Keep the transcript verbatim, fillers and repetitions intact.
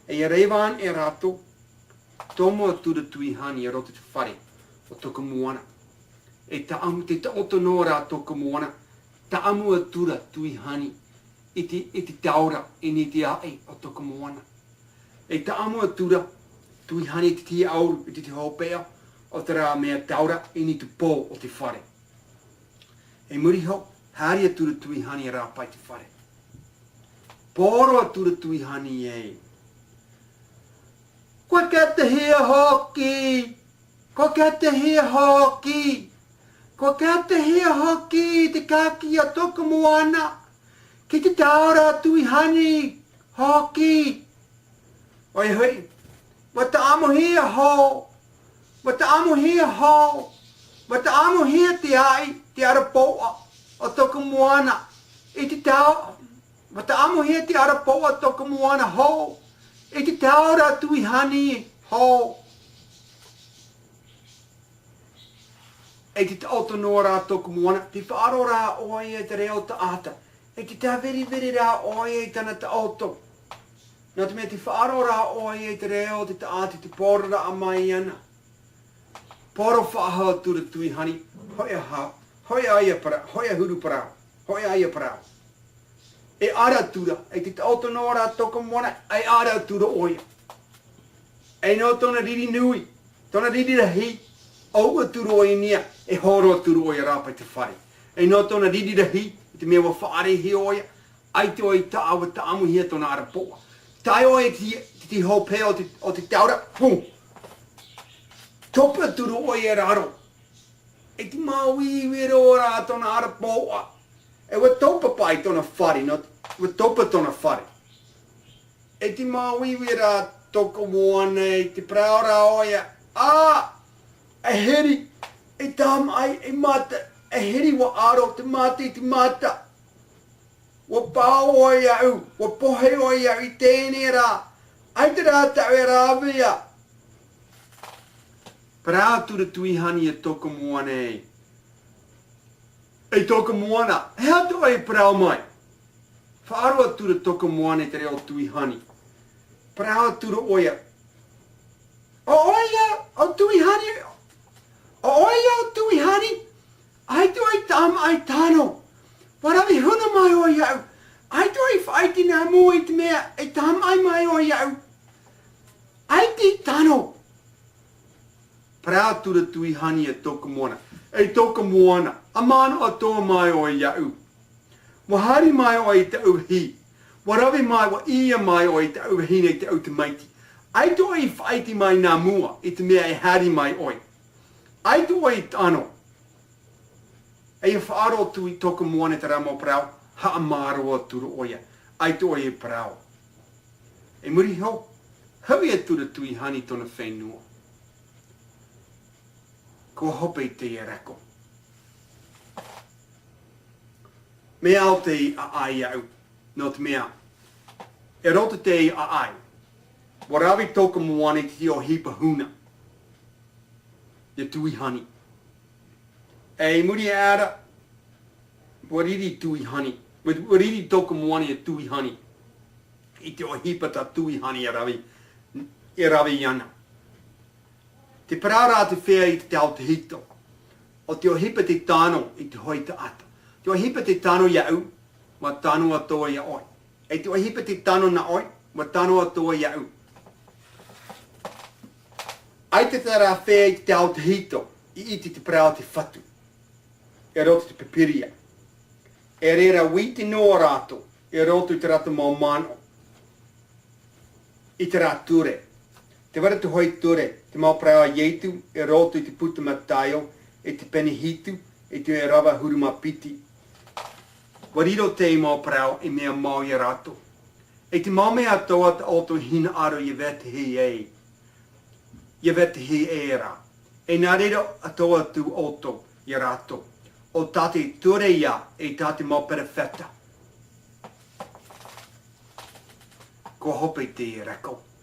E ia reva ana e rātou, tomo atura Tuihani i roto i te fare o Toka Moana. E taʻamu, te taʻoto noa rā Toka Moana, taʻamu atura Tuihani i te, i te taora i niʻa i te aʻe o Toka Moana. E taʻamu atura Tuihani i te tiʻauru, i te, te hopeʻa o terā mea taora i niʻa i te pō o te fare. I muri iho, haere atura Tuihani e rāpae i te fare. Poro atura Tuihani e. Kua kātahia hoki! Kua kātahia hoki! Kua kātahia hoki te kāki a Toka Moana ki te taora Tuihani hoki! ʻOia hoʻi, ʻua taʻamuhia hou, ʻua taʻamuhia hou, ʻua taʻamuhia te aʻe, te arapōʻa o Toka Moana i te tao, ʻua taʻamuhia te arapōʻa o Toka Moana hou i te taora Tuihani hou. E te taʻoto noa rā Toka Moana, tē faʻaroʻo rā ʻoia i te reo taʻata. E te tāviriviri rā ʻoia i tāna taʻoto. Nō te mea tē faʻaroʻo rā ʻoia i te reo o te taʻata i te pororaʻa mai iāna. Poro faʻahou atura Tuihani, hōʻē aha, hōʻē ā ia parau, hōʻē ā huru parau, hōʻē ā ia parau. E ara atura, e te taʻoto noa rā Toka Moana, e ara atura ʻoia. E nō tōna riri nui, tōna riri rahi, ʻō atura ʻoia i niʻa, e horo atura ʻoia e rāpae i te fare. E nō tōna riri rahi, i te mea ʻua faʻaarahia ʻoia, ʻaita ʻoia i taʻa, ʻua taʻamuhia tōna arapōʻa. Tae ʻoia i te, te, te hopeʻa o te, o te taora, pū! Topa atura ʻoia e raro. E te māuiui roa rā tōna arapōʻa. E ʻua topa paʻi tōna fare, nō, ʻua topa tōna fare. E te māuiui rā Toka Moana i te parau rā ʻoia. Ā! E hiri, e tāmaʻi, e mata, e hiri ʻua aro te mata i te mata. ʻUa pao ʻoe iaʻu, ʻua pohe ʻoe iaʻu i teie nei rā. ʻAita rā tāʻu e rave ia. Parau atura Tuihani e Toka Moana e. E Toka Moana, e aha atoʻa e parau mai? Faʻaroʻo atura Toka Moana i te reo o Tuihani. Parau atura ʻoia. ʻO ʻoia, ʻo Tuihani, ʻo ʻoia ʻo Tuihani, ʻaita ʻoe i tāmaʻi tano. ʻUa rave huna mai ʻoe iaʻu. ʻAita ʻoe i faʻaʻite nā mua i te mea e tāmaʻi mai ʻoe iaʻu. ʻAita i tano. Parau atura Tuihani e Toka Moana. E Toka Moana, ʻa manaʻo atoʻa mai ʻoe iaʻu. ʻUa haere mai ʻoe i tāʻu vahine. ʻUa rave mai, ʻua ʻī mai ʻoe i tāʻu vahine, i tāʻu tamaiti. ʻAita ʻoe i faʻaʻite mai nā mua i te mea e haere mai ʻoe. ʻAita ʻoe i tano. E ia faʻaroʻo atu i Toka Moana i terā mau parau, haʻamāuruuru atura ʻoia. ʻAita ʻoe i parau. I muri iho, hoʻi atura Tuihani i tōna fenua. ʻUa hope i teie rako. Mea au tei ʻaʻai iaʻu, nō te mea, i roto i teie ʻaʻai, ʻua rave Toka Moana i te ʻohipa huna. Ia Tuihani. E i muri aʻe ra, ʻua riri Tuihani. ʻUa, ʻua riri Toka Moana ia Tuihani. I te ʻohipa tā Tuihani e rave, e rave iāna. Te parau rā te feiā i te tautehito. ʻO te ʻohipa tei tano i te hōʻē taʻata. Te ʻohipa tei tano iāʻu, ʻua tano atoʻa ia ʻoe. E te ʻohipa tei tano nā ʻoe, ʻua tano atoʻa iāʻu. ʻAita terā feiā i te tautehito i ʻite i te parau a te Fatu. I roto i te Pīpīria. E reira ʻua ʻite noa rātou, i roto i terā mau manaʻo. I terā ture. Tē vai ra te hōʻē ture, te mau parau a Ietu, i roto i te puta Mataio, i te pene hitu, i te ʻīrava ʻahuru mā piti. ʻUa riro teie mau parau ei mea mau ia rātou. E te mau mea atoʻa tā ʻoutou i hinaʻaro ia vetahi ai. Ia vetahi ai ra. E nā reira atoʻa atu ʻoutou ia rātou. ʻO tā te ture ia, e tā te mau perofeta. ʻUa hope i teie rako.